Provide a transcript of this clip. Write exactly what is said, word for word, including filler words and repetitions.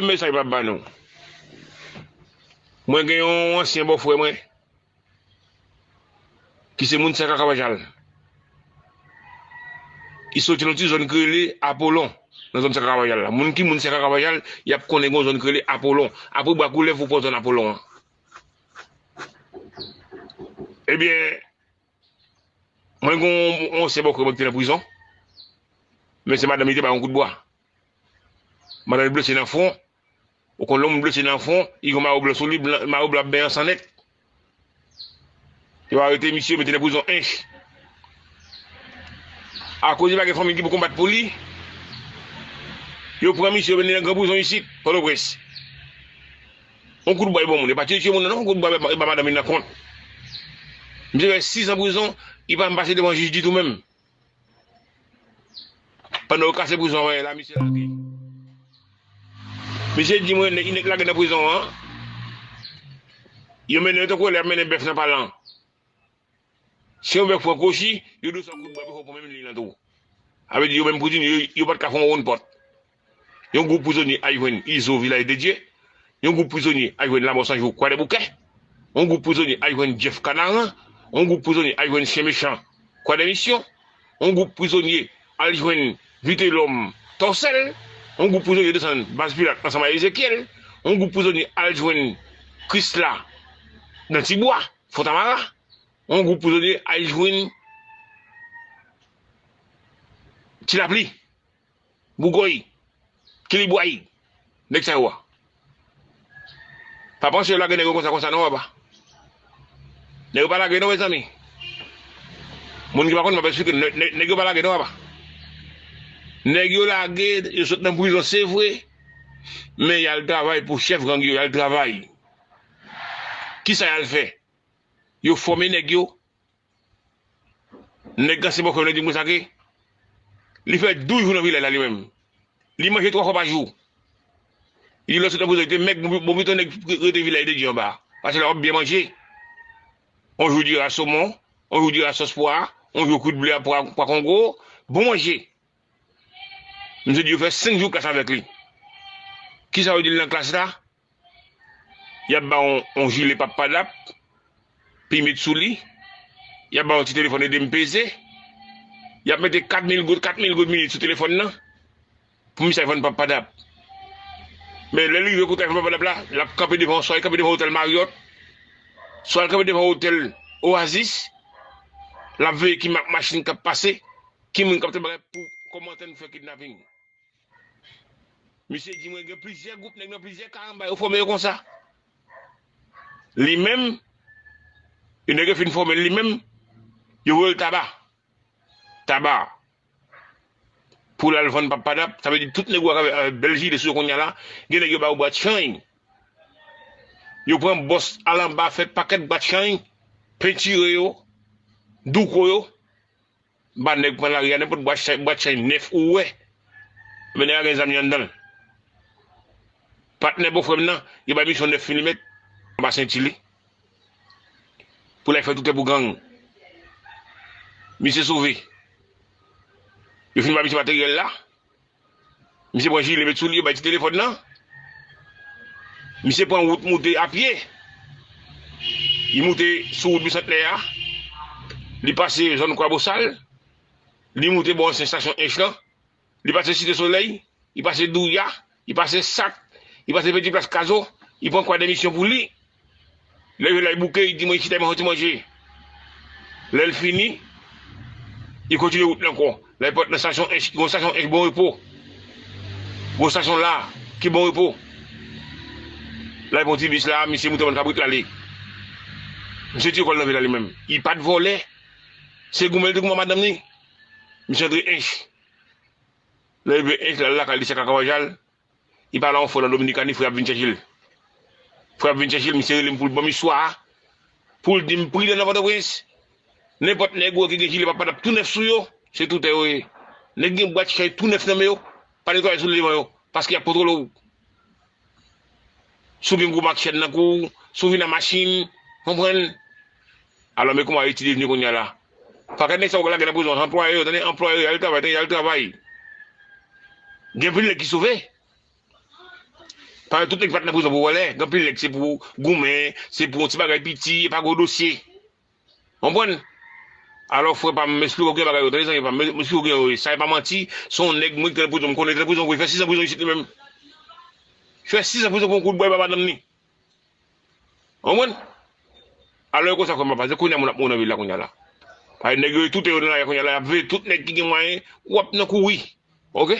Mesaj m ap ba nou. Mwen gen yon ansyen bòfrè mwen ki se moun Sèka Kawajal. Li soti nan ti zòn ki rele Apolon, nan zòn Sèka Kawajal la. Moun ki moun Sèka Kawajal, y ap konnen gen yon zòn ki rele Apolon. Apre Bwa Koulèv, ou pran zòn Apolon an. Ebyen, mwen gen yon, yon ansyen bòfrè mwen ki te nan prizon. Men se madanm li te ba yon kout bwa. Madanm li blese nan fwon. Ou konn lè yon moun blese nan fwon, li gen mayo blan sou li, blan, mayo blan ap benyen san nèt. Yo arete misye, mete nan prizon Ench. Akoz li pa gen fanmi ki pou konbat pou li, yo pran misye, yo mennen nan gran prizon isit, Pòtoprens. Yon kout bwa e bon moun. E pa tiye tiye moun nan, non, yon kout bwa e ba, e ba madanm li nan kont. Misye fè sis an prizon, li pa menm pase devan jij ditou menm. Pandan yo kase prizon an la, misye lage. Misye di mwen, nèg, nèg lage nan prizon an, yo mennen yo tankou lè y ap mennen bèf nan palan. Si yon bèf pran kwochi, yo dwe sa kout bwa, pou fè w pran menm liy lan tou. Sa vle di, yo menm prizonye, yo, yo pa t ka fè yon wonn pòt. Yon gwoup prizonye al jwenn Izo, Vilaj de Dye. Yon gwoup prizonye al jwenn Lamò San Jou, Kwadèboukè. Yon gwoup prizonye al jwenn Jeff Kanaran. Yon gwoup prizonye al jwenn Chen Mechan, Kwadèmisyon. Yon gwoup prizonye al jwenn Vitelòm, Tòsèl. Yon gwoup prizonye desann Baz Pilat ansanm ak Ezekyèl. Yon gwoup prizonye al jwenn Krisla nan Tibwa, Fontamara. Yon gwoup prizonye al jwenn Ti Lapli, Bougòy, Kilibway, nèg sa yo a. Pa panse yo lage nèg yo konsa konsa non, papa. Nèg yo pa lage non, mezanmi. Moun ki pa konn, m ap eksplike, nè-, nè-, nèg yo pa lage non, papa. Nèg yo lage, yo sot nan prizon, se vre, men y al travay pou chèf gang yo, y al travay. Kisa y al fè? Yo fòme nèg yo. Nèg ansyen bòfrè m nan di m konsa ke li fè douz jou nan vilaj la li menm. Li manje twa fwa pa jou. Li di lè w sot nan prizon, li te mèg, bon, bon pito nèg rete vilaj de Dye anba. Paske la w ap byen manje. On jou diri a somon, on jou diri a sòs pwa, on jou kwit ble a pwa, pwa kongo, bon manje. Misye di yo fè senk jou klas avèk li. Kisa yo di l nan klas la? Y ap ba w yon, yon jile Pap Padap, pou y met sou li. Y ap ba w yon ti telefòn ede m peze. Y ap mete kat mil goud, kat mil goud minit sou telefòn nan, pou misye al vann Pap Padap. Men lè l rive kote al vann Pap Padap la, l ap kanpe devan, swa l kanpe devan otèl Marriott, swa l kanpe devan otèl Oasis, l ap veye ki mak machin k ap pase, ki moun k ap travay pou kòmandan fè kidnaping. Misye di mwen gen plizyè gwoup nèg nan plizyè karamba yo fòme yo konsa. Li menm, yon nèg yo fin fòme l li menm, yo voye l Taba. Taba. Pou l al vann Pap Padap, sa vle di tout nèg yo ak avèk, avèk bèl jile sou yo kounye a la, gen nèg yo ba yo bwat chany. Yo pran bòs al anba, fè pakèt bwat chany, pentire yo, douko yo, ba nèg pran lari a, nenpòt bwat chay, bwat chay nèf ou wè, men nèg la gen zam li anndan l. Patnè bòfrè m nan, yo bay misyon nèf milimèt anba senti li, pou l al fè toutè pou gang. Misye sove. Yo fin ba misye materyèl la. Misye pran jile met sou li, yo bay ti telefòn nan. Misye pran wout moute apye. Li moute sou wout Bisantnè a. Li pase zòn Kwabosal. Li moute bò ansyen estasyon Ench lan. Li pase Site Solèy. Li pase Douya. Li pase Sak. Li pase Peti Plas Kazo. Li pran Kwadèmisyon pou li. Lè yo la, li bouke, li di mwen, "Chita, mwen fè ti manje." Lè l fini, li kontinye wout li ankò. Lè l pot nan estasyon Ench, gon estasyon Ench Bon Repo. Gon estasyon la, ki Bon Repo. Lè l pran ti bis la, misye moute bann kabrit l ale. Misye tire kò l nan vil la li menm. Li pa t vòlè. Se goumen l te goumen ak madanm li. Misye antre Ench. Lè l rive Ench, l al lakay li, se Kaka Wajal. Li pale a yon frè nan Dominikani, frè ap vin chèche l. Frè ap vin chèche l, misye rele m pou l ban m istwa a, pou l di m pridan nan Pòtoprens. Nenpòt nèg ou wè ki gen jile Pap Padap tou nèf sou yo, se toutè yo ye. Nèg gen bwat chay tou nèf nan men yo, pa netwaye sou li devan yo, paske y ap kontwole w. Si w gen gwo mak chèn nan kou w, si w vin ak machin, konprann? Alò, men kòman Ayiti devni kounye a la. Pakèt nèg sa yo lage nan prizon, anplwaye yo, tande, anplwaye yo, y al travay, tande, y al travay. Gen anpil nèg ki sove. Paske tout nèg pa t nan prizon pou vòlè. Gen anpil nèg se pou goumen, se pou yon ti bagay piti, e pa gwo dosye. Konprann? Alò, frè pa m, m esplike w gen bagay yo, tande zanmi pa m, m esplike w gen yo, sa e pa manti, se yon nèg mwen ki te nan prizon, m konnen li te nan prizon vre, fè sis an prizon isit li menm. Fè sis an prizon pou yon kout bwa e pa madanm ni. Konprann? Alò, e konsa frè m ap pase, kounye a moun ap mouri nan vil la kounye a la. Paske nèg yo tout yo nan lari kounye a la, y ap veye tout nèg ki gen mwayen, w ap nan kouri. Oke?